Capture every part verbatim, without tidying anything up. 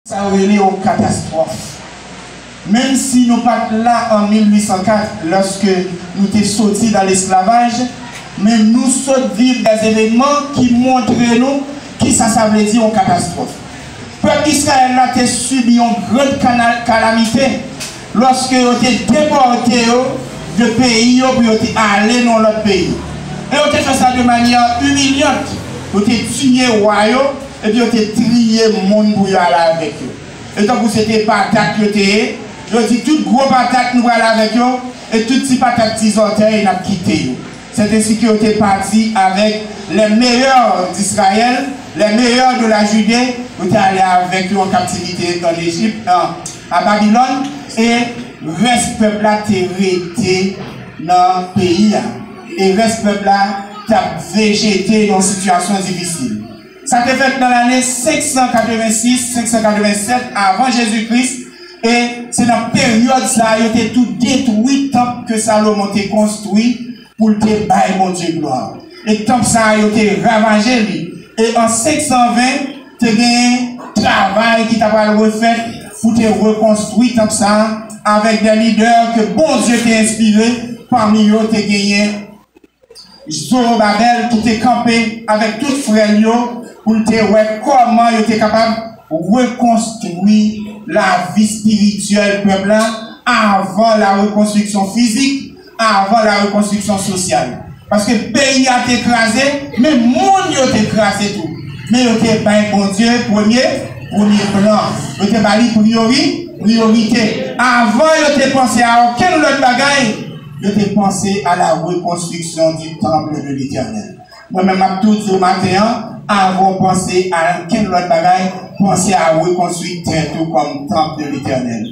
Sa yo rele yon katastwòf. Menm si nou pa t la an mil uit san kat, lòske nou te soti nan lesklavaj, men nou sot viv dè evènman ki montre nou kisa sa vle di yon katastwòf. Pèp Izrayèl la te sibi yon gran kana-, kalamite lòske yo te depòte yo de peyi yo pou yo te ale nan lòt peyi. E yo te fè sa de manyè imilyant. Yo te tiye wa yo, epi yo te triye moun pou yo ale avèk yo. E tankou se te patat yo te ye, yo di, tout gwo patat nou pral avèk yo, e tout ti patat ti zòtèy n ap kite yo. C'est ainsi que yo te pati avec les meilleurs d'Israël, les meilleurs de la Judée, yo te ale avèk yo an kaptivite an Ejip, an, a Babilòn, e rès pèp la te rete nan peyi a. E rès pèp la t ap vejete nan yon sitiyasyon difisil. Sa te fèt nan lane senk san katrevensis, senk san katrevensèt avan Jezi Kris, e se nan peryòd sa a yo te tou detwi tanp ke Salomon te konstwi pou l te bay Bondye glwa. E tanp sa a yo te ravaje li. E an senk san ven, te genyen travay ki ta pral refèt pou te rekonstwi tanp sa a avèk de lidè ke Bondye te enspire, pami yo te genyen Zowobabèl ki te kanpe avèk tout frè l yo pou l te wè kòman yo te kapab rekonstwi lavi espirityèl pèp la avan la rekonstriksyon fizik, avan la rekonstriksyon sosyal. Paske peyi a te kraze, men moun yo te kraze tou. Men yo te bay Bondye premye, premye plan. Yo te ba li priyori-, priyorite. Avan yo te panse a okenn lòt bagay, yo te panse a la rekonstriksyon du temple de l'Éternel. Mwen menm, m ap tou di w maten an, avan w panse a okenn lòt bagay, panse a rekonstwi tèt ou kòm tanp de Letènèl.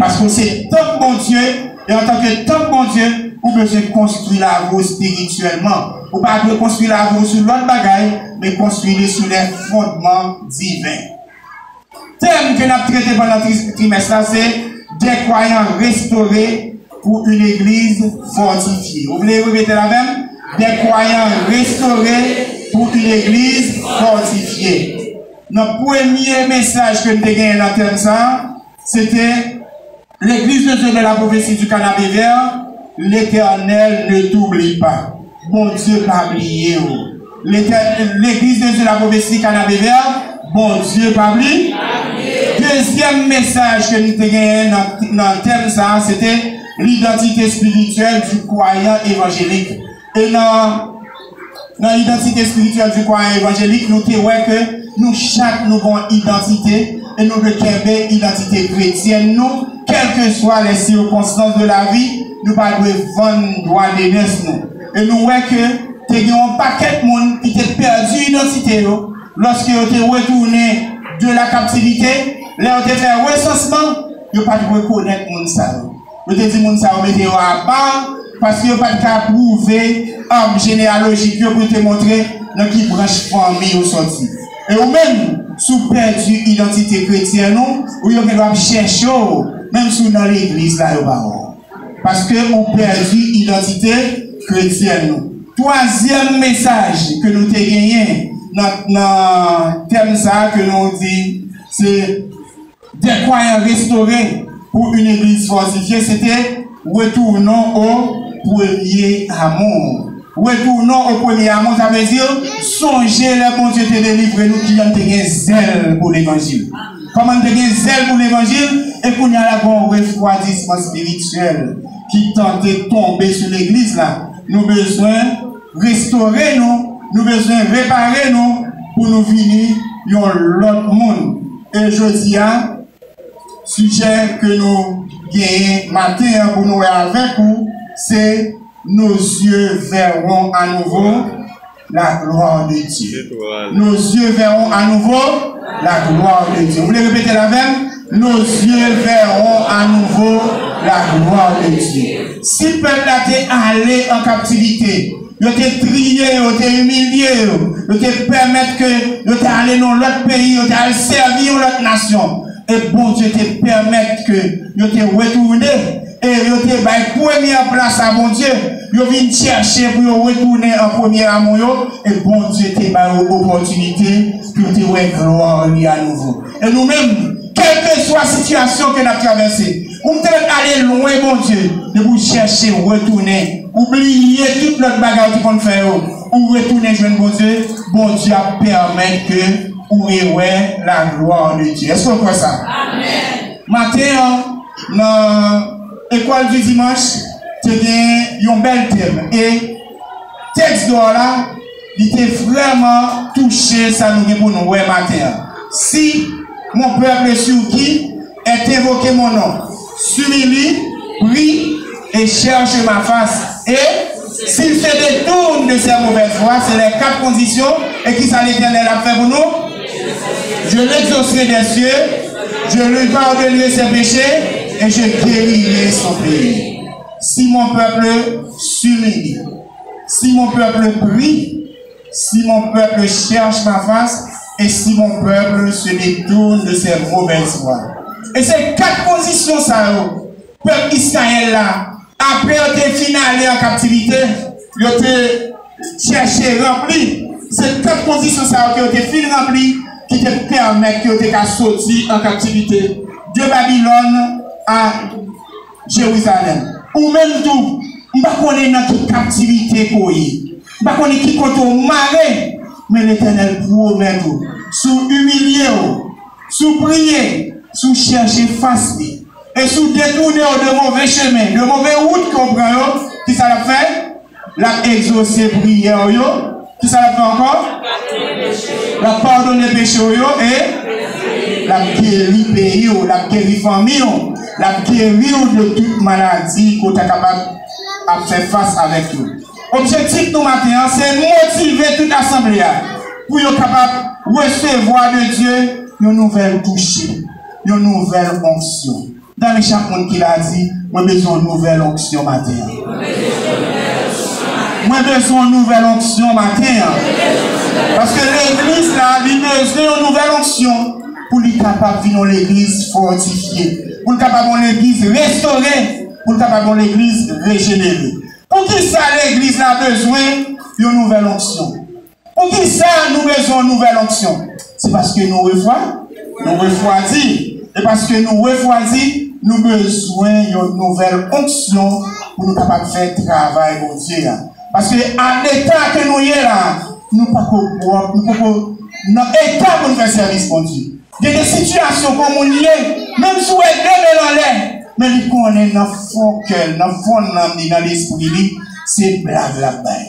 Paske w se tanp Bondye, e antanke tanp Bondye, ou bezwen konstwi lavi w espirityèlman. Ou pa dwe konstwi lavi w sou lòt bagay, men konstwi li sou lè fondman diven. Tèm ke n ap trete pandan tri-, trimès la, se Des croyants restaurés pour une église fortifiée. Ou vle repete l avè m? Des croyants restaurés pour une église fortifiée. Nan premye mesaj ke n te genyen nan tèm sa a, se te L'église de Dieu de la prophétie du Canapé Vert, l'Éternel ne t'oublie pas. Bondye pa bliye w. Letè-, Legliz de Dye la Pwofesi Kanapevè, Bondye pa bliye. Dezyèm mesaj ke nou te genyen nan, nan tèm sa a, se te l'identité spirituelle du croyant évangélique. E nan, nan idantite espirityèl du croyant évangélique, nou te wè ke nou chak nou gen yon idantite e nou dwe kenbe idantite kretyèn nou, quelles que soient les circonstances de la vie, nou pa dwe vann dwa de nès nou. E nou wè ke te gen yon pakèt moun ki te pèdi idantite yo lòske yo te retounen de la captivité, lè yo te fè resansman, yo pa t rekonèt moun sa yo. Yo te di moun sa yo mete yo apa, paske yo pa t ka pwouve ab jeneyalojik yo pou yo te montre nan ki branch fanmi yo sòti. E ou menm, si w pèdi idantite kretyèn ou, ou yo gen dwa ap chèche w, menm si w nan legliz la, yo pa wè w. Paske ou pèdi idantite kretyèn ou. Twazyèm mesaj ke nou te genyen nan, nan tèm sa a ke nou di se Des croyants restaurés pour une église fortifiée, se te retournons au premier amour. Retournons au premier amour, sa vle di sonje lè Bondye te delivre nou, kijan n te gen zèl pou levanjil. Kòman n te gen zèl pou levanjil, e kounye a la gen yon refwadisman espirityèl ki tante tonbe sou legliz la. Nou bezwen restore nou, nou bezwen repare nou pou nou vini yon lòt moun. E jodi a, sijè ke nou genyen maten an pou nou wè avèk ou, se nos yeux verront à nouveau la gloire de Dieu. Nos yeux verront à nouveau la gloire de Dieu. Ou vle repete l avè m? Nos yeux verront à nouveau la gloire de Dieu. Si pèp la te ale an kaptivite, yo te triye yo, yo te imilye yo, yo te pèmèt ke yo te ale nan lòt peyi, yo te al sèvi yon lòt nasyon. E Bondye te pèmèt ke yo te retounen, e yo te bay premyè plas a Bondye. Yo vin chèche pou yo retounen an premye amou yo, e Bondye te ba yo opòtinite pou yo te wè glwa li anouvo. E nou menm, Kèlkeswa sitiyasyon ke n ap travèse, ou mèt ale lwen Bondye, depi w chèche retounen, ou bliye tout lòt bagay ou te konn fè yo, ou retounen jwenn Bondye, Bondye ap pèmèt ke ou rewè la gloire de Dieu. Èske w kwè sa? Amèn. Maten an, nan École du dimanche, te gen yon bèl tèm. E tèks dwòl la, li te vrèman touche sa nou gen pou nou wè maten an. Si mon peuple sur qui est invoqué mon nom s'humilie, prie et cherche ma face, et s'il se détourne de ses mauvaises voies, c'est les quatre conditions, e ki sa Letènèl ap fè pou nou? Je l'exaucerai des cieux, je lui pardonnerai ses péchés, et je guérirai son pays. Si mon peuple s'humilie, si mon peuple prie, si mon peuple cherche ma face, et si mon peuple se détourne de ses mauvaises voies. E se kat kondisyon sa yo, pèp Izrayèl la, apre yo te fin ale an kaptivite, yo te chèche ranpli. Se kat kondisyon sa yo ke yo te fin ranpli, ki te pèmèt ke yo te ka soti an kaptivite de Babilòn a Jerizalèm. Ou menm tou, m pa konnen nan ki kaptivite ke w ye. M pa konnen ki kote w mare, men Letènèl pwomèt ou, si w imilye w, si w priye, si w chèche fas li, e si w detounen w de move chemen, de move wout ke w pran yo, ki sa l ap fè? L ap egzose priyè w yo. Ki sa l ap fè ankò? L ap padone peche w yo e l ap geri peyi w, l ap geri fanmi w, l ap geri w de tout maladi ke w ta kapab ap fè fas avèk yo. Objektif nou maten an, se motive tout asanble a pou yo kapab resevwa de Dye yon nouvèl touche, yon nouvèl onksyon. Dame chak moun ki la di, mwen bezwen yon nouvèl onksyon maten an. Mwen bezwen yon nouvèl onksyon maten an. Paske legliz la, li bezwen yon nouvèl onksyon pou li kapab vin yon legliz fòtifye, pou li kapab yon legliz restore, pou li kapab yon legliz rejenere. Poukisa legliz la bezwen yon nouvèl onksyon? Poukisa nou bezwen yon nouvèl onksyon? Se paske nou refwa-, nou refwadi. E paske nou refwadi, nou bezwen yon nouvèl onksyon pou nou kapab fè travay Bondye a. Paske a leta ke nou ye la, nou pako pwòp, nou pako nan eta pou nou fè sèvis Bondye. Gen de sitiyasyon ke yon moun ye, menm si w wè de men l anlè, men li konnen nan fon kè l, nan fon nanm li, nan lespri li, se blag l ap bay.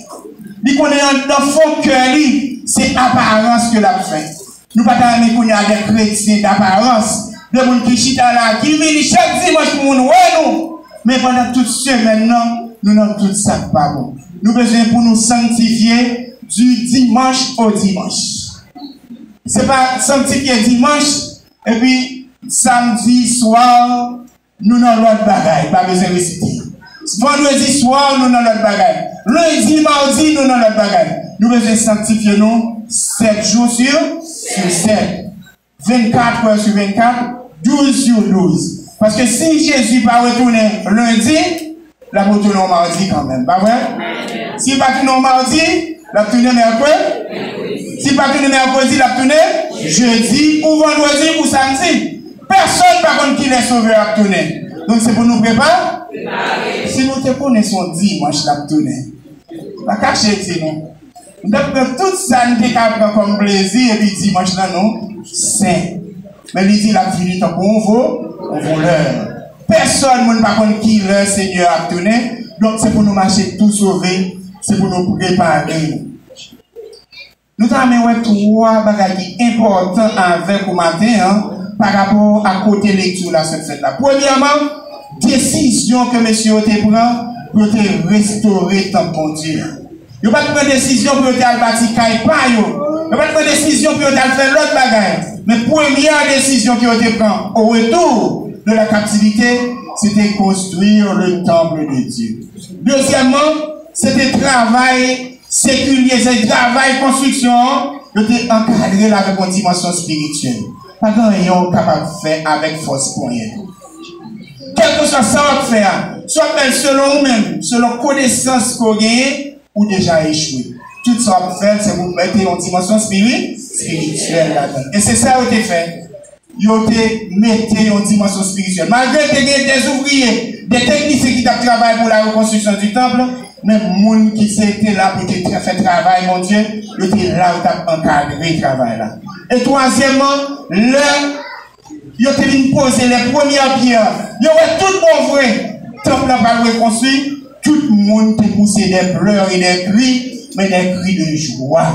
Li konnen nan, nan fon kè li, se aparans ke l ap fè. Nou pa ta renmen kounye a de kretyen daparans, de moun ki chita la, ki vini chak dimanch pou moun wè nou, men pandan tout semèn nan, nou nan tout sa k pa bon. Nou bezwen pou nou sanktifye du dimanche au dimanche. Se pa sanktifye dimanch, epi samdi swa, nou nan lòt bagay, pa bezwen resite. Vandredi swa, nou nan lòt bagay. Lendi, madi, nou nan lòt bagay. Nou bezwen sanktifye nou sèt jou sou, sou sèt. Vennkat è sou vennkat, douz sou douz. Paske si Jezi pa retounen lendi, l ap retounen yon madi kanmenm, pa vre? Si l pa tounen yon madi, l ap tounen mèkredi. Si l pa tounen mèkredi, l ap tounen jedi, ou vandredi, ou samdi. Pèsonn pa konn kilè Sovè a ap tounen. Donk, se pou nou prepare. Si nou te konnen se yon dimanch l ap tounen, pa kache di nou. M t ap pran tout sa n te ka pran kòm plezi, epi dimanch lan nou sen. Men li di l ap vini tankou yon vo-, yon volè. Pèsonn moun pa konn kilè Senyè a ap tounen, donk se pou nou mache tou sove, se pou nou prepare nou. Nou ta renmen wè twa bagay ki enpòtan avèk ou maten an, pa rapò a kote lekti w la sot fèt la. Premyèman, desizyon ke mesye yo te pran pou yo te restore tanp Bondye a. Yo pa t pran desizyon pou yo te al bati kay pa yo. Yo pa t pran desizyon pou yo te al fè lòt bagay. Men premyè desizyon ke yo te pran au retour de la captivité, c'était construire le temple de Dieu. Dezyèmman, se te travay sekilye, se travay konstriksyon an, yo te ankadre l avèk yon dimansyon espirityèl. Pa gen anyen w kapab fè avèk fòs ponyèt ou. Kèlkeswa sa w ap fè a, si w ap fè l selon ou menm, selon konesans ke w genyen, ou deja echwe. Tout sa w ap fè, se pou w mete yon dimansyon espiri-, espirityèl ladan l. E se sa yo te fè. yo te mete yon dimansyon espirityèl. Malgre te gen dè ouvriye, dè teknisyen ki t ap travay pou la rekonstriksyon di tanp, men moun ki se te la pou te tra- fè travay Bondye, yo te la, yo t ap ankadre travay la. E twazyèmman, lè yo te vin poze lè premyè pyè, yo wè tout bon vre tanp lan pral rekonstwi, tout moun te pouse dè plè e dè kri, men dè kri de jwa.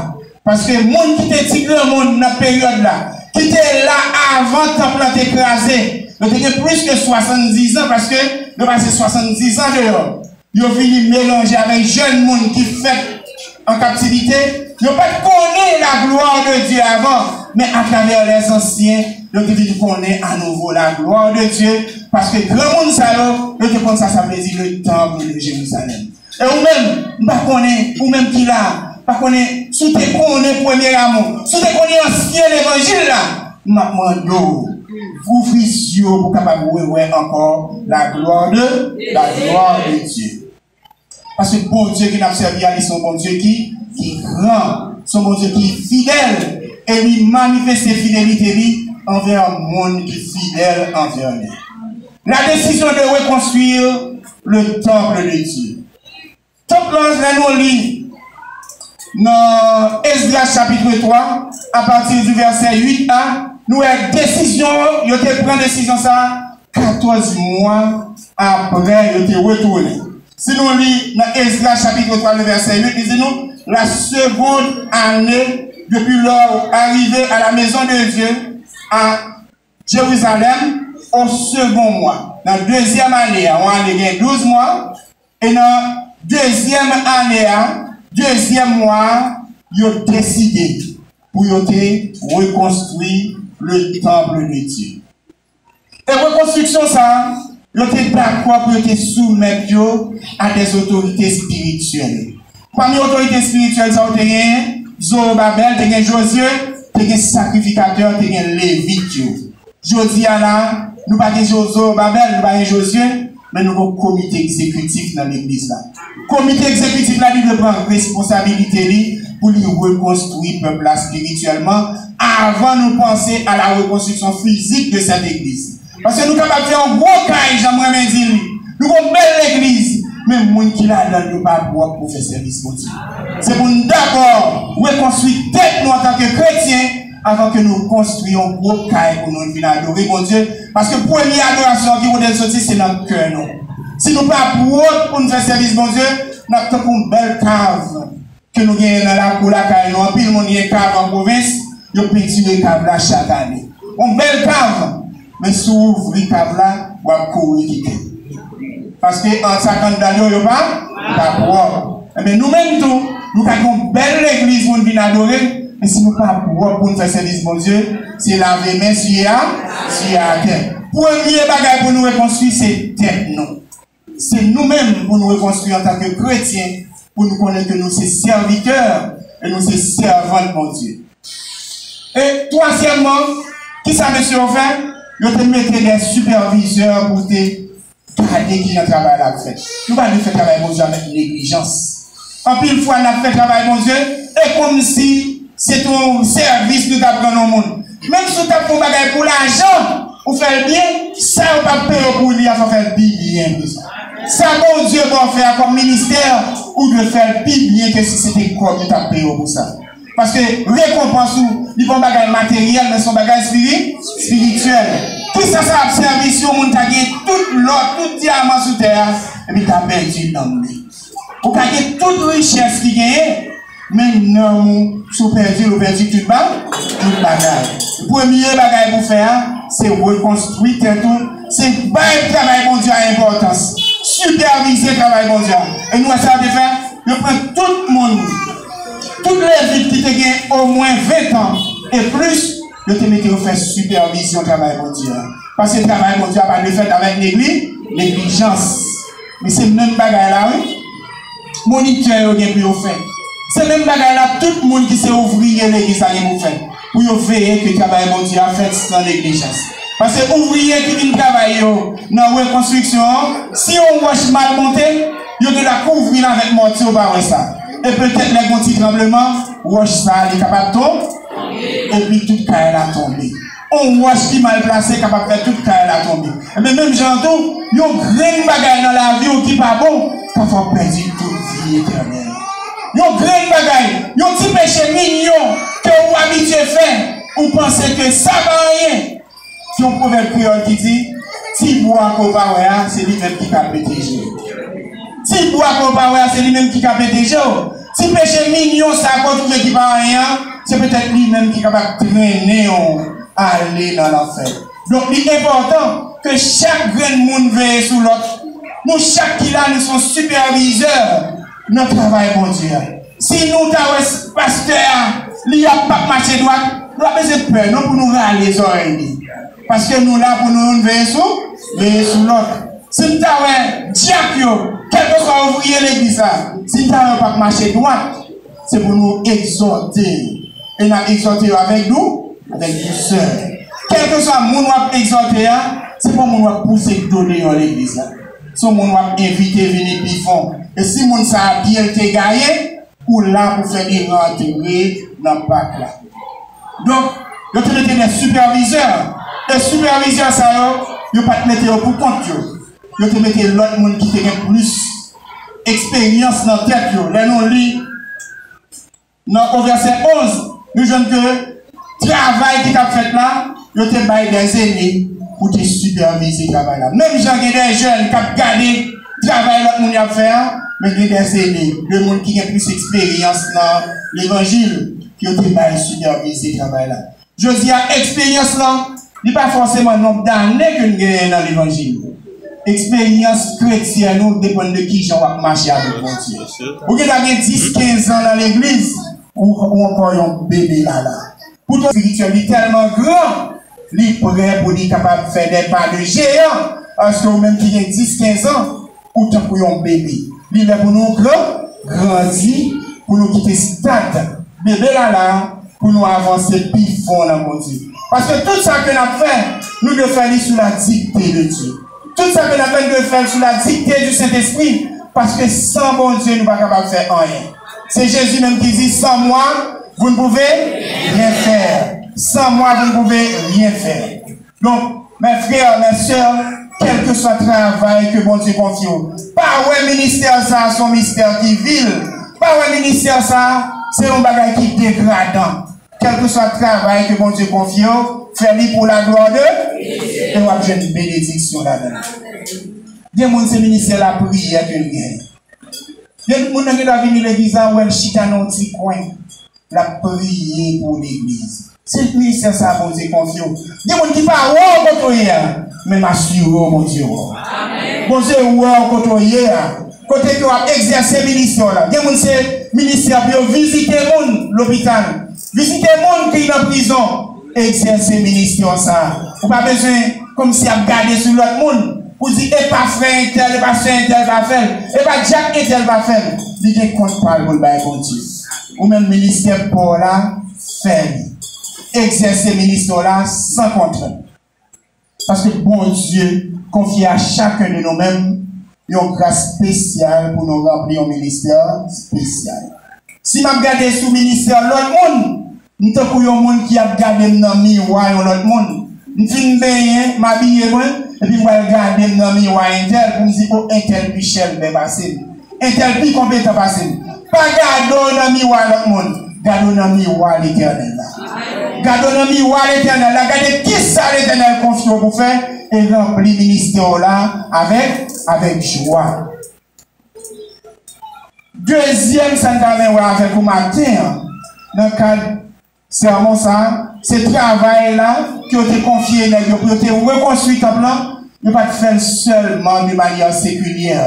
Paske moun ki te ti granmoun nan peryòd la, ki te la avan tanp lan te kraze, yo te gen plis ke swasanndizan, paske yo pase swasanndizan deyò. Yo vini melanje avèk jèn moun ki fèt an kaptivite. Yo pa t konnen la gloire de Dieu avan, men atravè lèzansyen, yo te vin konnen anouvo la gloire de Dieu, paske granmoun sa yo, yo te konn sa sa vle di le temple de Jérusalem. E ou menm, m pa konnen, ou menm ki la, pa konnen si w te konnen premye amou, si w te konnen ansyen levanjil la, m ap mande w, ouvri zye w pou w kapab rewè ankò la gloire de, la gloire de Dieu. Paske Bondye ke n ap sèvi a, li se yon Bondye ki, ki gran, se yon Bondye ki fidèl, e li manifeste fidelite li anvè moun ki fidèl anvè li. La décision de reconstruire le temple de Dieu. Tanp lan, lè nou li nan Esdras chapit twa, apati di vèsè uit a, nou wè desizyon, yo te pran desizyon sa a katòz mwa apre yo te retounen. Si nou li nan Esdras chapit twa, le vèsè uit, li di nou, la seconde année depuis leur arrivée à la maison de Dieu, à Jérusalem, au second mois. Nan dezyèm ane a, yon ane gen douz mwa, e nan dezyèm ane a, dezyèm mwa a, yo deside pou yo te rekonstwi le temple de Dieu. E rekonstriksyon sa a, yo te dakò pou yo te soumèt yo a dè otorite espirityèl. Pami otorite espirityèl sa yo te genyen, Zorobabèl, te gen Jozye, te gen sakrifikatè, te gen levit yo. Jodi a la, nou pa gen Jo- Zorobabèl, nou pa gen Jozye, men nou gen komite egzekitif nan legliz la. Komite egzekitif la, li dwe pran responsabilite li pou li rekonstwi pèp la espirityèlman avan nou panse a la rekonstriksyon fizik de cette église. Paske nou kapab fè yon gwo kay, jan m renmen di l. Nou gen yon bèl legliz, men moun ki ladan l yo pa pwòp pou fè sèvis Bondye. Se pou n dabò rekonstwi tèt nou antanke kretyen avan ke nou konstwi yon gwo kay pou nou vin adore Bondye. Paske premye adorasyon an ki pou dwe soti, se nan kè nou. Si nou pa pwòp pou n fè sèvis Bondye, n ap tankou yon bèl kav ke nou genyen nan lakou lakay nou. Anpil moun gen kav an pwovens, yo pentire kav la chak ane. Yon bèl kav, men si w ouvri kav la, w ap kouri kite l. Paske an sa k anndan l yo, yo pa, yo pa pwòp. Enben, nou menm tou, nou ka gen yon bèl legliz pou n vin adore, men si nou pa pwòp pou n fè sèvis Bondye, se lave men, siye a, siye atè. Premye bagay pou nou rekonstwi, se tèt nou. Se nou menm pou nou rekonstwi antanke kretyen, pou nou konnen ke nou se sèvitè e nou se sèvant Bondye. E twazyèmman, kisa mesye yo fè? Yo te mete dè sipèvizè pou te gade kijan travay la ap fèt. Nou pa dwe fè travay Bondye avèk neglijans. Anpil fwa, n ap fè travay Bondye e kòmsi se te yon sèvis nou t ap rann yon moun. Menm si w t ap fè yon bagay pou lajan, ou fè l byen, sa yo p ap peye w pou li a, fò w fè l pi byen ke sa. Sa Bondye ba w fè a kòm ministè, ou dwe fè l pi byen ke si se te kòb yo t ap peye w pou sa. Paske rekonpans ou, li pa yon bagay materyèl, men se yon bagay espiri-, espirityèl. Kisa sa ap sèvi si yon moun ta gen tout lò, tout dyaman sou tè a, epi l ta pèdi nanm li? Ou ka gen tout richès ki genyen, men nanm ou, si w pèdi l, ou pèdi tout ba-, tout bagay. Premye bagay pou fè a, se rekonstwi tèt ou, se bay travay Bondye a enpòtans, sipèvize travay Bondye a. E nou wè sa yo te fè? Yo pran tout moun, tout levit ki te gen omwen ven tan e plis, yo te mete yo fè sipèvizyon travay Bondye a. Paske travay Bondye a pa dwe fèt avèk negli-, neglijans. Men se menm bagay la, wi. Monitè yo gen pou yo fè. Se menm bagay la, tout moun ki se ouvriye legliz la gen pou fè. Pou yo veye ke travay Bondye a fèt san neglijans. Paske ouvriye ki vin travay yo nan rekonstriksyon an, si yon wòch mal monte, yo gen dwa kouvri l avèk mòtye, ou pa wè sa. E petèt lè gen yon ti tranbleman, wòch sa a li kapab tonbe, epi tout kay la tonbe. Yon wòch ki mal plase kapab fè tout kay la tonbe. Ebyen, menm jan an tou, yon grenn bagay nan lavi w ki pa bon ka fè w pèdi tout vi etènèl. Yon grenn bagay, yon ti peche minyon ke w abitye fè, ou panse ke sa pa anyen. Gen yon pwovèb kreyòl ki di, ti bwa ke w pa wè a, se li menm ki ka pete je w. Ti bwa ke w pa wè a, se li menm ki ka pete je w. Ti peche minyon sa ke w twouve ki pa anyen an, se petèt li menm ki kapab trennen w ale nan lanfè. Donk, li enpòtan ke chak grenn moun veye sou lòt. Nou chak ki la, nou se yon sipèvizè nan travay Bondye a. Si nou ta wè s-, pastè a, li ap p ap mache dwat, nou pa bezwen pè non pou nou rale zòrèy li. Paske nou la pou nou youn veye sou, veye sou lòt. Si n ta wè dyak yo, kèlkeswa ouvriye legliz la, si n ta wè yo p ap mache dwat, se pou nou egzòte yo. E n ap egzòte yo avèk dou, avèk dousè. Kèlkeswa moun w ap egzòte a, se pa moun w ap pouse do deyò legliz la. Se yon moun w ap envite vini pi fon. E si moun sa a pye l te gaye, ou la pou fè li rantre nan pak la. Donk, yo te mete de sipèvizè. E sipèvizè sa yo, yo pa t mete yo pou kont yo. Yo te mete lòt moun ki te gen plis eksperyans nan tèt yo. Lè nou li nan o vèsè onz, nou jwenn ke travay ki t ap fèt la, yo te bay de zene pou te sipèvize travay la. Menm jan gen de jèn k ap gade travay lòt moun y ap fè a, men gen de zene, de moun ki gen plis eksperyans nan levanjil, ki yo te bay sipèvize travay la. Jodi a, eksperyans lan, li pa fòseman nonb dane ke n genyen nan levanjil. Eksperyans kretyèn ou depann de kijan w ap mache avèk Bondye. Ou gen dwa gen dis, kenz an nan legliz, ou, ou ankò yon bebe lala. Poutan, espirityèl li tèlman gran, li prè pou li kapab fè de pa de jeyan, paske ou menm ki gen dis, kenz an, ou tankou yon bebe. Li lè pou nou gran, grandi, pou nou kite stad bebe lala, pou nou avanse pi fon nan Bondye. Paske tout sa ke n ap fè, nou dwe fè li sou la dikte de Dye. Tout sa ke n ap fè, nou dwe fè l sou la dikte du Sentespri, paske san Bondye, nou pa kapab fè anyen. Se Jezi menm ki di, sans moi, vous ne pouvez rien faire. Sans moi, vous ne pouvez rien faire. Donk, mè frè, mè sè, kèlkeswa travay ke Bondye konfye w, pa wè ministè sa a se yon ministè ki vil. Pa wè ministè sa a se yon bagay ki degradan. Kèlkeswa travay ke Bondye konfye w, fè li pou laglwa de, e w ap jwenn benediksyon ladan l. Gen moun se ministè lapriyè ke l genyen. Gen moun nan gen dwa vini legliz la, ou wè l chita nan yon ti kwen. L ap priye pou legliz. Se ministè sa a Bondye konfye w. Gen moun ki pa wè w kote w ye a, men m asire w Bondye wè w. Bondye wè w kote w ye a. Kote ke w ap egzèse ministè w la. Gen moun se ministè pou yo vizite moun lopital. Vizite moun ki nan prizon. Egzèse ministè w sa a. Ou pa bezwen kòmsi ap gade sou lòt moun. Pou di, e pa frè entèl, e pa sè entèl pa fè l, e pa dyak entèl pa fè l. Li gen kont pa l pou l bay Bondye. Ou menm ministè pa w la, fè li. Egzèse ministè w la san kontrent. Paske Bondye konfye a chakun de nou menm yon gras espesyal pou nou ranpli yon ministè espesyal. Si m ap gade sou ministè lòt moun, m tankou yon moun ki ap gade m nan miwa yon lòt moun. M fin benyen, m abiye mwen, epi m pral gade m nan miwa entèl pou m di, o, entèl pi chèlbè pase m. Entèl pi konpetan pase m. Pa gade w nan miwa lòt moun. Gade w nan miwa Letènèl la. Gade w nan miwa Letènèl la. Gade kisa Letènèl konfye w pou fè e ranpli ministè w la avèk, avèk jwa. Dezyèm sa n ta renmen wè avèk ou maten an, nan kad sèmon sa a, se travay la ke yo te konfye nèg yo pou yo te rekonstwi tanp lan, yo pa t fè l sèlman de manyè sekilyè.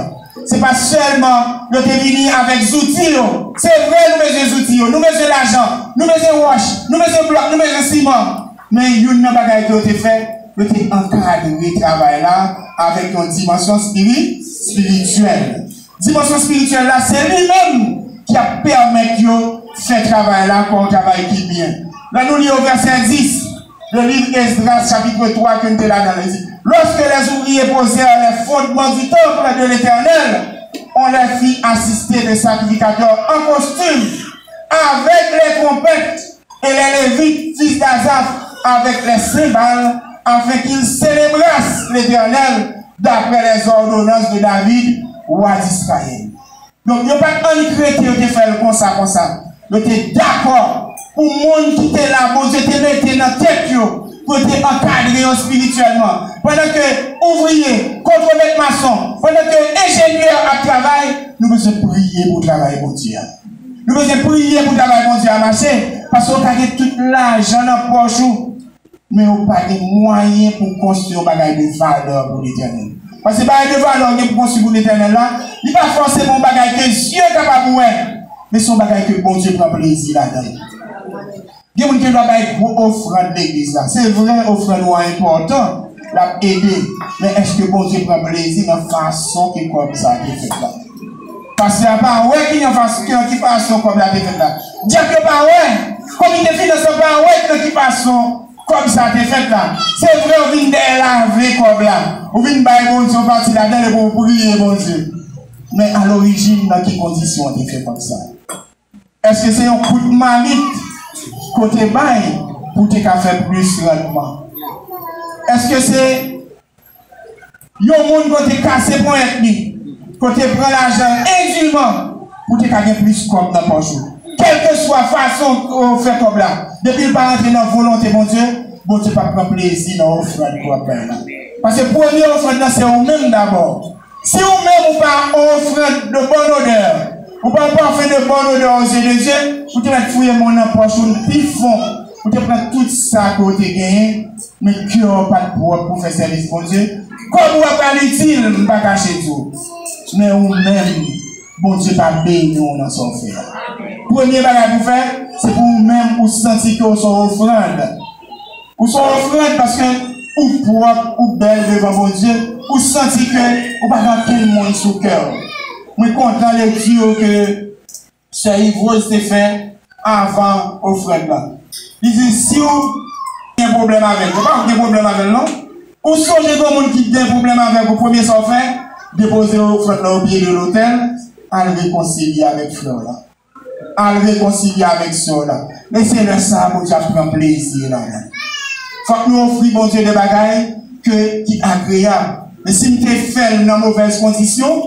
Se pa sèlman yo te vini avèk zouti yo. Se vre, nou bezwen zouti yo, nou bezwen lajan, nou bezwen wòch, nou bezwen blòk, nou bezwen siman. Men youn nan bagay ke yo te fè, yo te ankadre travay la avèk yon dimansyon espiri-, espirityèl. Dimansyon espirityèl la, se li menm ki ap pèmèt yo fè travay la kon yon travay ki byen. Lè nou li o vèsè dis, le livre Esdras, chapitre trois, ke n te ladan l, li di, lorsque les ouvriers posèrent les fondements du temple de l'Éternel, on les fit assister de sacrificateurs en costume, avec les trompettes, et les Lévites, fils d'Asaph, avec les cymbales, afin qu'il célébrasse l'Éternel d'après les ordonnances de David, roi d'Israël. Donk, yo pa t annik rete, yo te fè l konsa, konsa. Yo te dakò pou moun ki te la, Bondye te mete nan tèt yo, pou yo te ankadre yo espirityèlman. Pandan ke ouvriye, kontremet mason, pandan ke enjenyè ap travay, nou bezwen priye pou travay Bondye a. Nou bezwen priye pou travay Bondye a mache, paske w ka gen tout lajan nan pòch ou, men ou pa gen mwayen pou w konstwi yon bagay de valè pou Letènèl. Paske bagay de valè w gen pou konstwi pou Letènèl la, li pa fòseman yon bagay ke zye kapab wè, men se yon bagay ke Bondye pran plezi ladan l. Gen moun ki dwe bay gwo ofrann legliz la. Se vre, ofrann ou an enpòtan, l ap ede, men èske Bondye pran plezi nan fason ke kòb sa a te fèt la? Pastè a pa wè ki nan fas-, ki, ki fason kòb la te fèt la. Dyak yo pa wè. Komite finans lan pa wè nan ki fason kòb sa te fèt la. Se vre, ou vin dèyè lave kòb la. Ou vin bay Bondye yon pati ladan l epi ou priye Bondye. Men a lorijin, nan ki kondisyon w te fè kòb sa? Èske se yon kout mamit ke w te bay pou w te ka fè plis randman? Èske se yon moun ke w te kase ponyèt li, ke w te pran lajan endiman pou w te ka gen plis kòb nan pòch ou? Kèlkeswa fason ou fè kòb la, depi l pa rantre nan volonte Bondye, Bondye p ap pran plezi nan ofrann ke w ap bay la. Paske premye ofrann nan se ou menm dabò. Si ou menm ou pa yon ofrann de bonne odeur, ou pa yon pafen de bonne odeur aux yeux de Dieu, ou te mèt fouye men w nan pòch ou pi fon, ou te pran tout sa ke w te genyen, men kè w pa t pwòp pou fè sèvis Bondye, kòb ou a pral itil, m pa kache di w. Men ou menm, Bondye pa beni w nan sa w fè a. Premye bagay pou w fè, se pou ou menm ou santi ke w se yon ofrann. Ou se yon ofrann paske ou pwòp, ou bèl devan Bondye, ou santi ke ou pa gen okenn moun sou kè w. Mwen kontan lekti ke sè Yvrose te fè avan ofrann nan. Li di, si w gen pwoblèm avè l, se pa w gen pwoblèm avè l non. Ou sonje gen moun ki gen pwoblèm avè w, premye sa w fè, depoze ofrann nan o pye de lotèl, al rekonsilye avèk frè w la. Al rekonsilye avèk sè w la. Men se lè sa a Bondye ap pran plezi ladan l. Fòk nou ofri Bondye de bagay ke, ki agreyab. Men si n te fè l nan movèz kondisyon,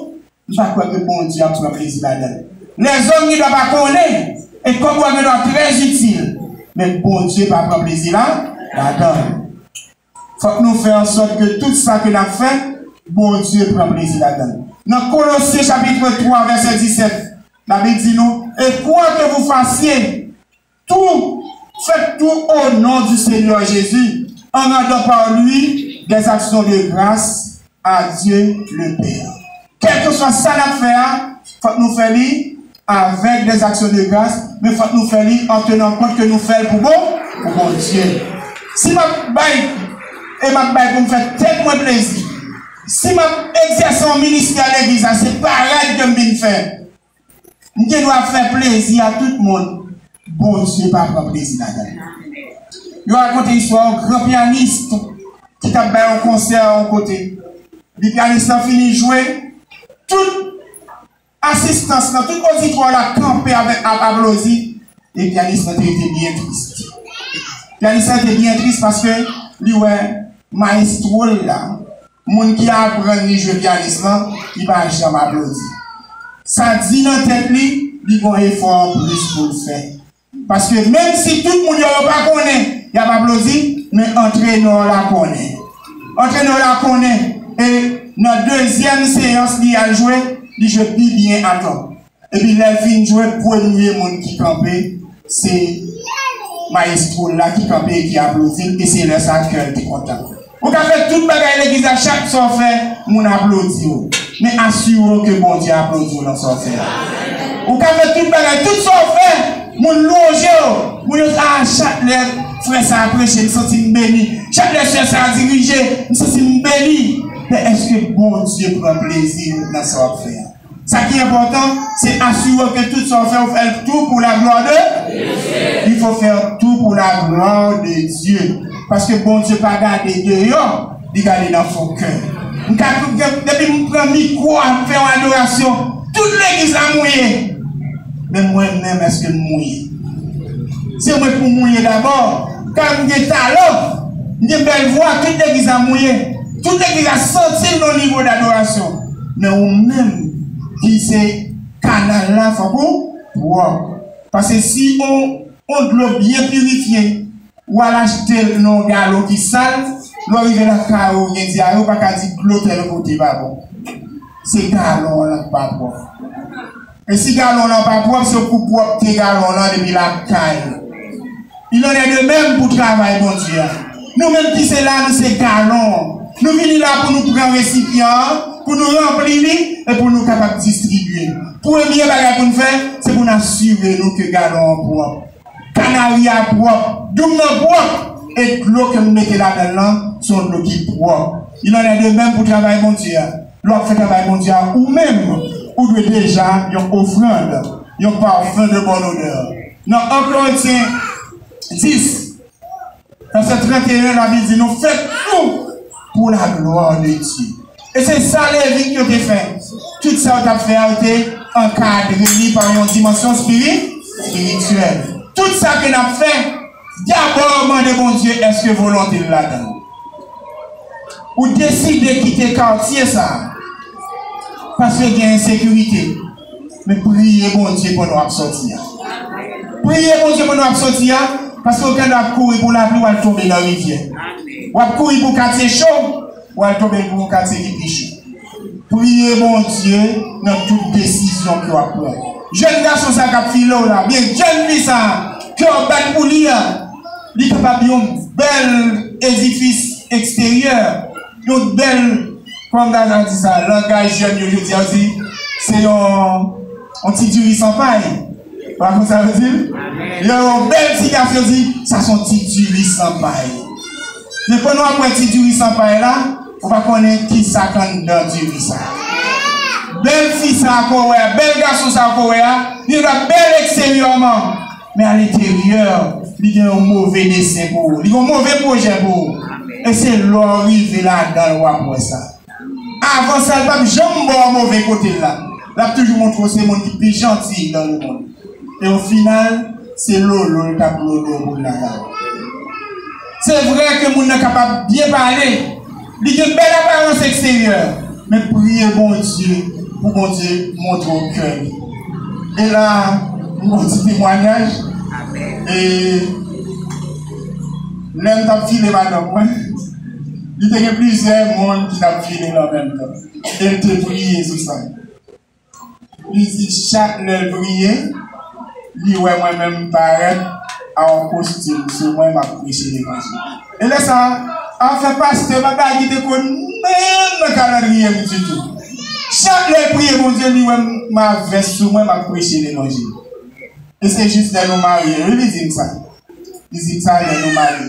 m pa kwè ke Bondye ap pran plezi ladan l. Lèzòm gendwa pa konnen, e kòb ou a gendwa trè itil, men Bondye pa pran plezi la, ladan l. Fòk nou fè ansòt ke tout sa ke n ap fè, Bondye pran plezi ladan l. Nan Kolosyen chapit twa, vèsè disèt, Labib di nou, et quoi que vous fassiez, tout, faites tout au nom du Seigneur Jésus, en rendant par lui des actions de grâce à Dieu le Père. Kèlkeswa sa n ap fè a, fòk nou fè li avèk des actions de grâce, men fòk nou fè li an tenan kont ke nou fè l pou bon, pou Bondye. Si m ap bay, e m ap bay pou m fè tèt mwen plezi, si m ap egzèse yon ministè legliz la, se parad ke m vin fè, m gen dwa fè plezi a tout moun, Bondye pa pran plezi ladan l. Yo rakonte istwa yon gran pyanis ki t ap bay yon konsè yon kote. Epi pyanis lan fini jwe, tout asistans lan, tout oditwa la kanpe avèk, ap aplodi, e pyanis lan te rete byen tris. Pyanis lan te byen tris paske li wè mayestwo l la, moun ki aprann li jwe pyanis lan, li pa janm aplodi. Sa di nan tèt li, li gon efò anplis pou l fè. Paske menm si tout moun yo, yo pa konnen, y ap aplodi, men antrenè la konnen. Antrenè la konnen, e nan dezyèm seyans li al jwe, li jwe pi byen ankò. Epi lè l fin jwe, premye moun ki kanpe, se mayestwo l la ki kanpe e ki aplodi l, e se lè sa a kè l te kontan. Ou ka fè tout bagay legliz la, chak sa w fè, moun aplodi w. Men asire w ke Bondye aplodi w nan sa w fè a. Ou ka fè tout bagay, tout sa w fè, moun lwanje w. Moun yo, a, chak lè frè sa a preche, m santi m beni. Chak lè sè sa a dirije, m santi m beni. Men èske Bondye pran plezi nan sa w ap fè a? Sa ki enpòtan, se asire w ke tout sa w fè, ou fè l tou pou la glwa de Dieu. Il faut faire tout pour la gloire de Dieu. Paske Bondye pa gade deyò, li gade nan fon kè. M ka, depi m pran mikwo a, m fè yon adorasyon, tout legliz la mouye. Men mwen menm, èske m mouye? Se mwen pou mouye dabò. Kay m gen talan, m gen bèl vwa, tout legliz la mouye. Tout legliz la santi l nan nivo dadorasyon. Men ou menm ki se kanal la, fòk ou pwòp. Paske si on, on dlo byen pirifye, w al achte l nan yon galon ki sal, lè w rive lakay ou, ou gen dyare, ou pa ka di dlo tèl kote pa bon. Se galon an ki pa pwòp. E si galon lan pa pwòp, se pou pwòpte galon lan depi lakay. Il en est de même pou travay Bondye a. Nou menm ki se la, nou se galon. Nou vini la pou nou pran resipyan an, pou nou ranpli li, e pou nou kapab distribye. Premye bagay pou n fè, se pou n asire nou ke galon an pwòp. Kanari a pwòp, doum nan pwòp, e dlo ke m mete ladan l lan, se yon dlo ki pwòp. Il en est de même pou travay Bondye a. Lè w ap fè travay Bondye a, ou menm, ou dwe deja yon ofrann, yon parfum de bonne odeur. Nan en Korentyen dis, vèsè trannteyen, Labib di nou, faites tout pour la gloire de Dieu. E se sa Levit yo te fè. Tout sa yo t ap fè a, yo te ankadre li pa yon dimansyon espiri-, espirityèl. Tout sa ke n ap fè, dabò mande Bondye èske volonte l ladan l. Ou deside kite katye sa a paske gen ensekirite. Men priye Bondye pandan w ap sòti a. Priye Bondye pandan w ap sòti a, paske w gen dwa ap kouri pou lapli, w al tonbe nan rivyè. W ap kouri pou katye cho, w al tonbe pou yon katye ki pi cho. Priye Bondye nan tout desizyon ke w ap pran. Jèn gason sa k ap file w la, byen jèn fi sa ke w ap bat pou li a, li kapab yon bèl edifis eksteryè, yon bèl, kòman m ta di sa, langaj jèn yo jodi a, yo di, se yon, yon ti diri san pay. Pa konn sa yo di l? Yo, yon bèl ti gason, yo di, sa se yon ti diri san pay. Men pandan w ap wè ti diri san pay la, ou pa konnen ki sa k anndan diri sa. Bèl fi sa ke w wè a, bèl gason sa ke w wè a, li gen dwa bèl eksteryèman, men alenteryè, li gen yon move desen pou ou, li gen yon move pwojè pou ou. E se lè w rive ladan l w ap wè sa. Avan sa, l p ap janm ba w move kote l la. L ap toujou montre w se moun ki pi janti dans le monde. E o final, se lolo l t ap lolo pou l lakay ou. Se vre ke moun nan kapab byen pale, li gen bèl aparans eksteryè, men priye Bondye pou Bondye montre w kè li. E la, m gon ti temwayaj. E lè m t ap file madanm mwen, li te gen plizyè moun ki t ap file l an menm tan. E l te priye sou sa. Li di chak lè l priye, li wè mwen menm m parèt a yon kostim sou mwen, m ap preche levanjil. E lè sa a, afè pastè, pa bagay ki te konn menm nan kalandriye m ditou. Chak lè l priye Bondye, li wè m, m a vès sou mwen, m ap preche levanjil. E se jis lè nou marye, wi, li di m sa. Li di m sa lè nou marye.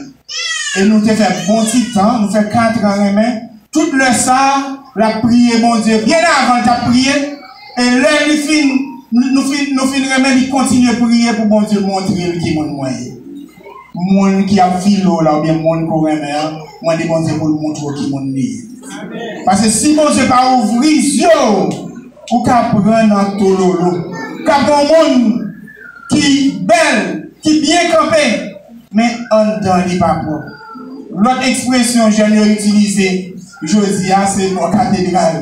E nou te fè bon ti tan, nou fè kat an renmen. Tout lè sa a, l ap priye Bondye. Byen avan l t ap priye, e lè li fin, nou, nou fin, nou fin renmen, li kontinye priye pou Bondye montre l ki moun mwen ye. Moun ki ap file w la, oubyen moun ke w renmen an, mande Bondye pou l montre w ki moun li ye. Paske si Bondye pa ouvri zye w, ou ka pran nan tololo. Ka gen yon moun ki bèl, ki byen kanpe, men anndan li pa pwòp. Lòt ekspresyon jèn yo itilize jodi a, se bò katedral.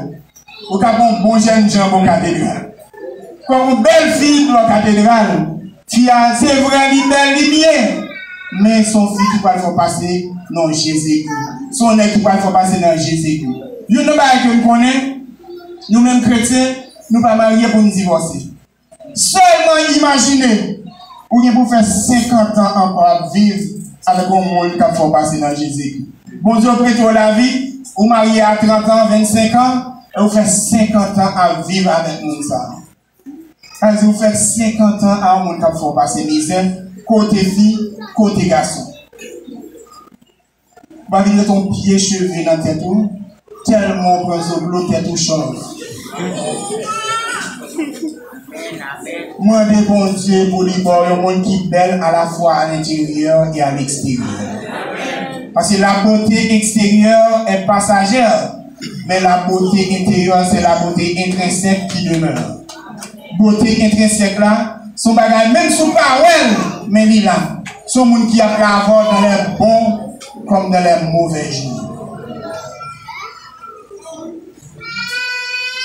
Ou ka pran yon bon jènjan bò katedral. Kòm yon bèl fi bò katedral. Fi a, se vre, li bèl, li byen. Men se yon fi ki pral fè w pase nan jezegi. Se yon nèg ki pral fè w pase nan jezegi. Youn nan bagay ke m konnen, nou menm kretyen, nou pa marye pou n divòse. Sèlman imajine, ou gen pou fè senkant an ankò ap viv avèk yon moun k ap fè w pase nan jezegi. Bondye prete w lavi, ou marye a trant an, vennsenk an, e ou fè senkant an ap viv avèk moun sa a. Sa vle di ou fè senkant an a yon moun k ap fè w pase mizè, kote fi, kote gason. Ou pa vin ret yon pye cheve nan tèt ou, tèlman w pran zoblo tèt ou chòv. Mande Bondye pou li ba w yon moun ki bèl alafwa a lenteryè e a leksteryè. Paske la beauté extérieure est passagère, mais la beauté intérieure, c'est la beauté intrinsèque qui demeure. Bote entrinsèk la, se yon bagay, menm si w pa wè l, men li la. Se yon moun ki ap la avè w dans les bons comme dans les mauvais jours.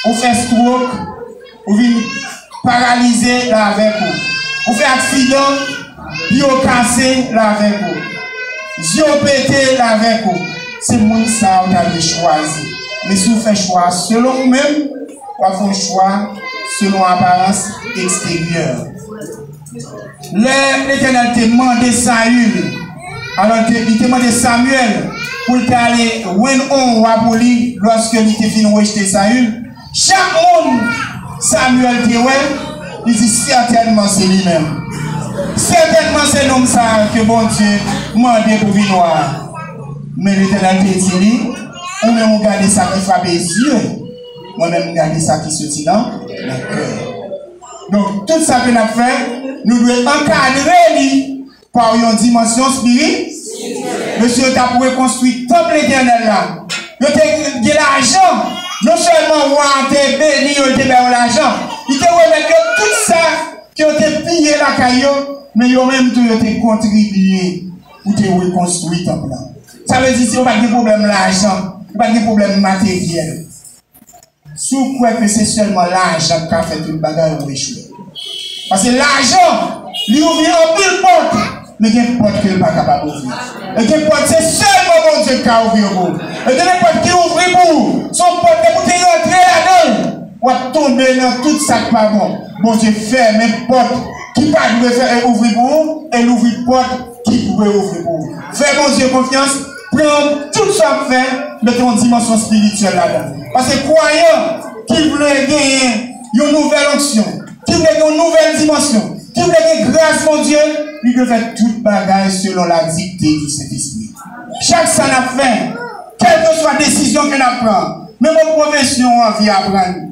Ou fè stroke, ou vin paralize, l avèk ou. Ou fè aksidan, pye w kase, l avèk ou. Zye w pete, l avèk ou. Se moun sa a ou ta dwe chwazi. Men si w fè chwa a selon ou menm, w ap fè yon chwa selon aparans eksteryè. Lè Letènèl te mande Sayil, alò te, li te mande Samyèl pou l te ale jwenn yon wa pou li, lòske li te fin rejte Sayil, chak moun Samyèl te wè, li di, sètènman se li menm. Sètènman se nonm sa a ke Bondye mande pou vin wa a. Men Letènèl te di li, ou menm ou gade sa ki frape zye, mwen menm m gade sa ki soti nan, nan kè. Donk, tout sa ke n ap fè, nou dwe ankadre li pa yon dimansyon espiri-, mesye yo t ap rekonstwi tanp Letènèl la. Yo te gen lajan. Non sèlman wa a te beni yo, li te ba yo lajan, li te remèt yo tout sa ke yo te piye lakay yo, men yo menm tou yo te kontribye pou te rekonstwi tanp lan. Sa vle di, si yo pa t gen pwoblèm lajan, yo pa t gen pwoblèm materyèl. Si w kwè ke se sèlman lajan k ka fè tout bagay, ou echwe. Paske lajan, li ouvri anpil pòt, men gen pòt ke l pa kapab ouvri. E gen pòt, se sèlman Bondye k ka ouvri yo pou ou. E gen de pòt ki ouvri pou ou, se yon pòt depi w te rantre ladan l, w ap tonbe nan tout sa k pa bon. Bondye fèmen pòt ki pa dwe fè, e ouvri pou ou, e l ouvri pòt ki dwe ouvri pou ou. Fè Bondye konfyans, pran tout sa w ap fè, mete yon dimansyon espirityèl ladan. Paske kwayan ki vle genyen yon nouvèl onksyon, ki vle gen yon nouvèl dimansyon, ki vle gen gras Bondye, li dwe fè tout bagay selon la dikte di Sentespri. Chak sa n ap fè, kèlkeswa desizyon ke n ap pran, menm yon pwofesyon w anvi aprann,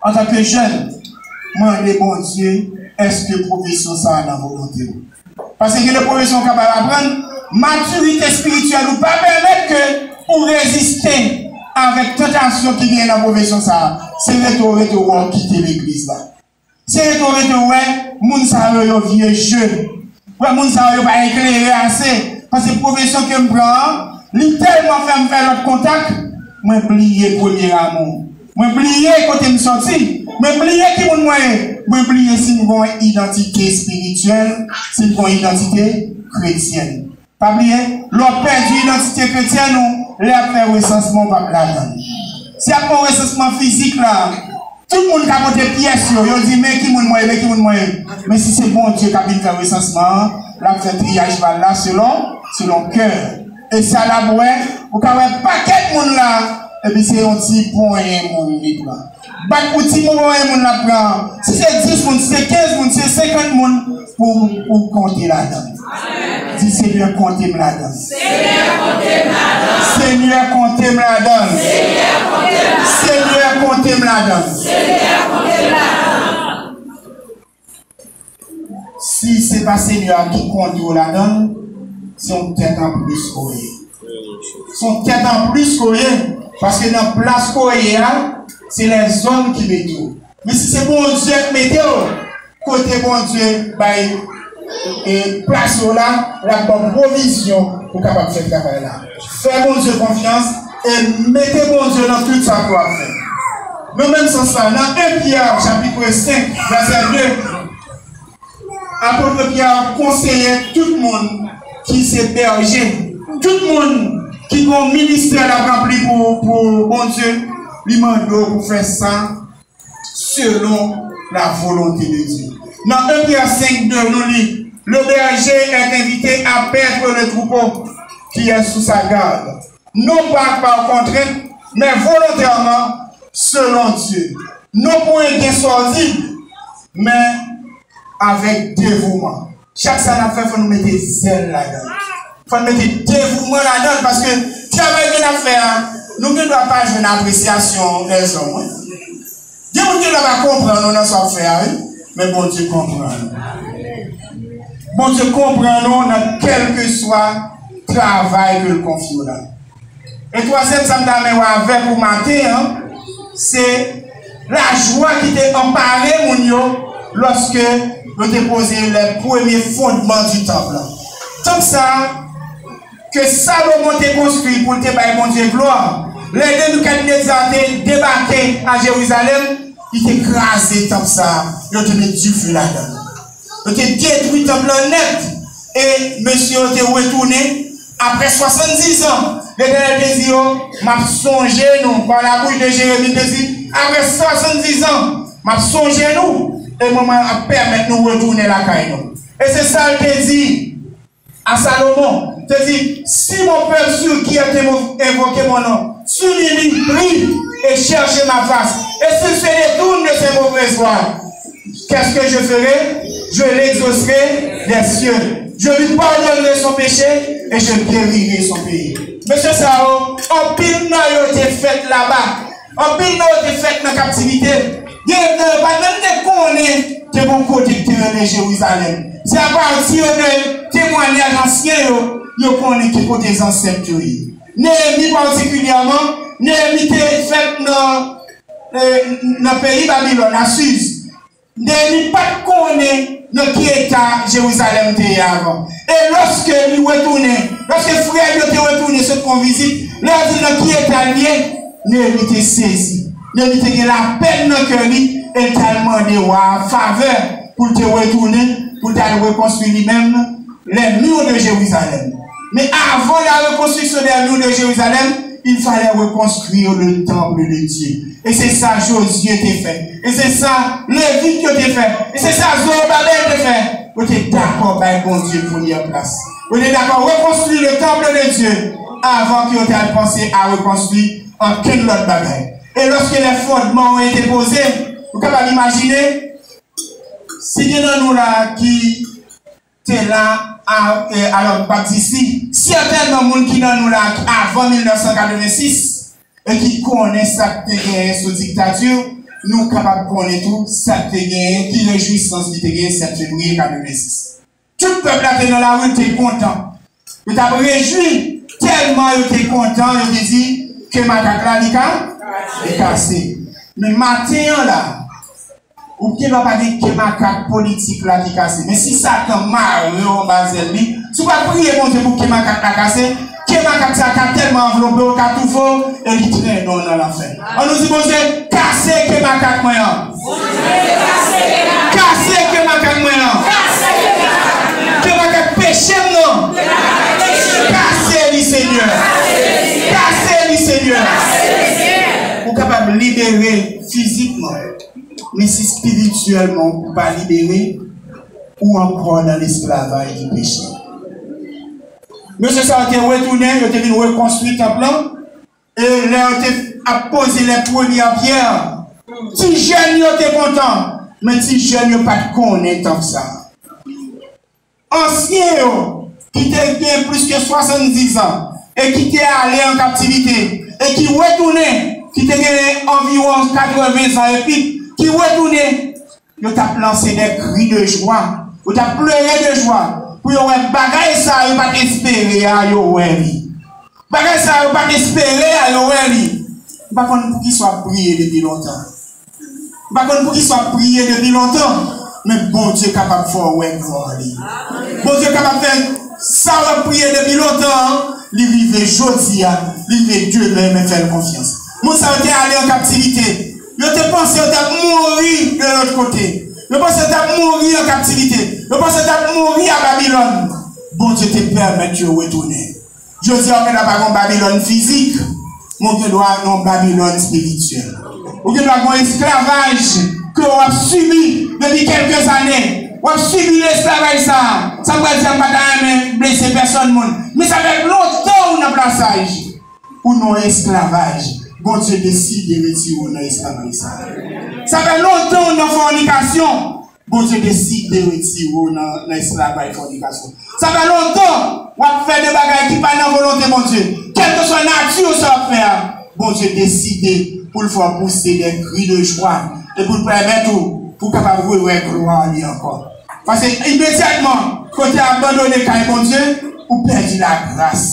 antanke jèn, mande Bondye, èske pwofesyon sa a nan volonte w? Paske gen de pwofesyon w kapab aprann, matirite espirityèl ou pa pèmèt ke ou reziste avèk tantasyon ki genyen nan pwofesyon sa a. Se rete w rete w wè w kite legliz la. Se rete w rete w wè moun sa yo, yo vye je. Wè moun sa yo, yo pa eklere ase. Paske pwofesyon ke m pran an, li tèlman fè m fè lòt kontak, mwen bliye premye amou. Mwen bliye kote m sòti. Mwen bliye ki moun mwen ye. Mwen bliye si m gen yon idantite espirityèl, si m gen yon idantite kretyèn. Pa bliye, lè w pèdi idantite kretyèn ou, lè y ap fè resansman, w p ap ladan l. Si y ap fè yon resansman fizik la, tout moun ka pote pyès yo, yo di, men ki moun mwen ye, men ki moun mwen ye. Men si se Bondye k ap vin fè resansman an, l ap fè triyaj mal la selon, selon kè. E sa l ap wè, ou ka wè pakèt moun la, epi se yon ti ponyen moun li pran. Bat pou ti moman yon moun ap pran. Si se dis moun, si se kenz moun, si se senkant moun, pou ou konte ladan l. Di, Senyè, konte m ladan l. Senyè, konte m ladan l. Senyè, konte m ladan l. Si se pa Senyè a ki konte w ladan l, se yon tèt anplis ke w ye. Se yon tèt anplis ke w ye, paske nan plas ke w ye a, se lèzòm ki mete w. Men si se Bondye k mete w, kote Bondye bay, e, plas ou la, l ap ba w pwovizyon pou w kapab fè travay la. Fè Bondye konfyans e mete Bondye nan tout sa ke w ap fè. Nan menm sans la, nan en Pyè chapit senk, vèsè de, apot Pyè konseye tout moun ki se bèje, tout moun ki gen yon ministè l ap ranpli pou, pou Bondye, li mande w pou fè sa selon la volonté de Dieu. Nan en Pyè senk de, nou li, le berger est invité à paître le troupeau qui est sous sa garde, non pas par contrainte, mais volontairement, selon Dieu. Non pou en gen sòdid, men avèk devouman. Chak sa n ap fè, fò nou mete zèl ladan l. Fò n mete devouman ladan l, paske travay ke n ap fè a, nou gen dwa pa jwenn apresyasyon lèzòm, wi. Gen moun gen dwa pa konprann nou nan sa w ap fè a, wi. Men Bondye konprann nou. Bondye konprann nou nan kèlkeswa travay ke l konfye w la. E twazyèm sa m ta renmen wè avèk ou maten an, se lajwa ki te anpare moun yo lòske Yo te poze lè premye fondman di tanp lan. Tanp sa a, ke Salomon te konstwi pou l te bay Bondye glwa, lè Nebikadneza te debake a Jerizalèm, li te kraze tanp sa a, yo te met dife ladan l. Yo te detwi tanp lan nèt, e mesye yo te retounen. Apre swasanndiz an, Letènèl te di yo, "M ap sonje nou." Pa labouch de Jeremi, te di, "Apre swasanndiz an, m ap sonje nou, e mwen, mwen ap pèmèt nou retounen lakay nou." E se sa l te di a Salomon, te di, "Si mon peuple sur qui est invo-, invoqué mon nom s'humilie, prie et cherche ma face, et s'il se détourne de ses mauvaises voies, qu'est-ce que je ferai? Je l'exaucerai des cieux. Je lui pardonnerai son péché et je guérirai son pays." Mesye sa yo, anpil nan yo te fèt laba. Anpil nan yo te fèt nan kaptivite. Gen nan yo pa t menm te konnen te gon kote ki te rele Jerizalèm. Se apati de temwayaj ansyen yo, yo konnen ki kote zansèt yo ye. Neyemi patikilyèman, Neyemi te fèt nan, eh, nan peyi Babilòn, a Siz. Neyemi pa t konnen nan ki eta Jerizalèm te ye avan. E lòske li retounen, lòske frè l yo te retounen sot fè yon vizit, lè yo di l nan ki eta l ye, Neyemi te sezi. Neyemi te gen lapèn nan kè li, e l t al mande wa a favè pou l te retounen, pou l t al rekonstwi li menm, les murs de Jérusalem. Mais avant la reconstruction des murs de Jérusalem, il fallait reconstruire le temple de Dieu. E se sa Jozye te fè. E se sa Levit yo te fè. E se sa Zowobabèl te fè. Yo te dakò bay Bondye premyè plas. Yo te dakò rekonstwi le temple de Dieu avan ke yo te al panse a rekonstwi ankenn lòt bagay. E lorsque les fondements ont été posés, ou kapab imajine si gen nan nou la ki te la, a, e, alò, m p ap di si, sètènman moun ki nan nou la avan mil nèf san katrevensis e ki konnen sa k te genyen sou diktati, nou kapab konnen tou sa k te genyen, ki rejwisans ki te genyen sèt fevriye katrevensis. Tout pèp la te nan lari, te kontan. Yo t ap rejwi, tèlman yo te kontan, yo te di, ke makak la, li ka, li kase. Men maten an la, ou gen dwa pa gen ke makak politik la ki kase. Men si Satan mare w anba zèl li, si w pa priye Bondye pou ke makak la kase, ke makak sa ka tèlman anvlope w, ka toufe w, e li trennen w nan lanfè. Ann nou di Bondye, kase ke makak mwen an. Kase ke makak mwen an. Ke makak peche m nan. Kase li, Senyè. Kase li, Senyè. Ou kapab libere fizikman. Men si espirityèlman ou pa libere, ou ankò nan lesklavaj di peche. Mesye sa yo te retounen, yo te vin rekonstwi tanp lan. E lè yo te ap poze lè premyè pyè, ti jèn yo te kontan, men ti jèn yo pa t konnen tanp sa. Ansyen yo, ki te gen plis ke swasanndiz an, e ki te ale an kaptivite, e ki retounen, ki te gen anviwon katreven zan epi, ki retounen, yo t ap lanse des cris de joie, yo t ap plere de jwa, pou yo wè bagay sa yo pa t espere a, yo wè li. Bagay sa yo pa t espere a, yo wè li. M pa konn poukisa w ap priye depi lontan. M pa konn poukisa w ap priye depi lontan, men Bondye kapab fè w wè glwa li. Bondye kapab fè sa w ap priye depi lontan an, li rive jodi a, li rive demen, men fè l konfyans. Moun sa yo te ale an kaptivite. Yo te panse yo t ap mouri de lòt kote. Yo panse yo t ap mouri an kaptivite. Yo panse yo t ap mouri a Babilòn. Bondye te pèmèt yo retounen. Jodi a, ou gen dwa pa gen yon Babilòn fizik, men ou gen dwa nan yon Babilòn espirityèl. Ou gen dwa gen yon esklavaj ke w ap sibi depi kèlke zane. W ap sibi esklavaj sa a. Sa m pral di a, m pa ta renmen blese pèsòn moun. Men sa fè lontan ou nan plasaj. Ou nan esklavaj. Bondye deside retire w nan esklavaj sa a. Sa fè lontan ou nan fònikasyon. Bondye deside retire w nan, nan esklavaj fònikasyon. Sa fè lontan w ap fè de bagay ki pa nan volonte Bondye. Kèlkeswa nati sa w ap fè a, Bondye deside pou l fè w pouse des cris de joie e pou l pèmèt ou, pou w kapab rewè glwa li ankò. Paske imedyatman ke w te abandone kay Bondye, ou pèdi lagras.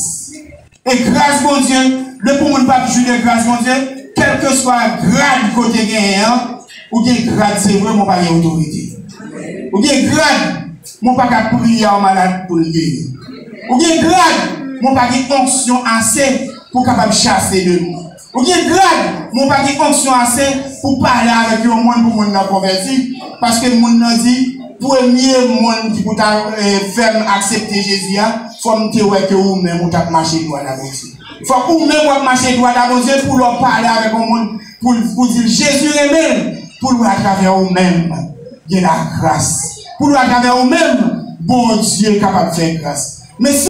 E gras Bondye, depi yon moun p ap jwi de gras Bondye, kèlkeswa grad ke w te genyen an, ou gen grad, se vre, men w pa gen otorite. Ou gen grad, men w pa ka priye a yon malad pou l geri. Ou gen grad, men w pa gen onksyon ase pou w kapab chase demon. Ou gen grad, men w pa gen onksyon ase pou w pale avèk yon moun pou moun nan konvèti, paske moun nan di, premye moun ki pou ta, eh, fè m aksepte Jezi a, fò m te wè ke ou menm ou t ap mache dwat a Bondye. Fòk ou menm w ap mache dwat a Bondye pou lè w pale avèk yon moun, pou, pou di l Jezi renmen l, pou l wè atravè ou menm gen lagras. Pou l wè atravè ou menm, Bondye kapab fè gras. Men si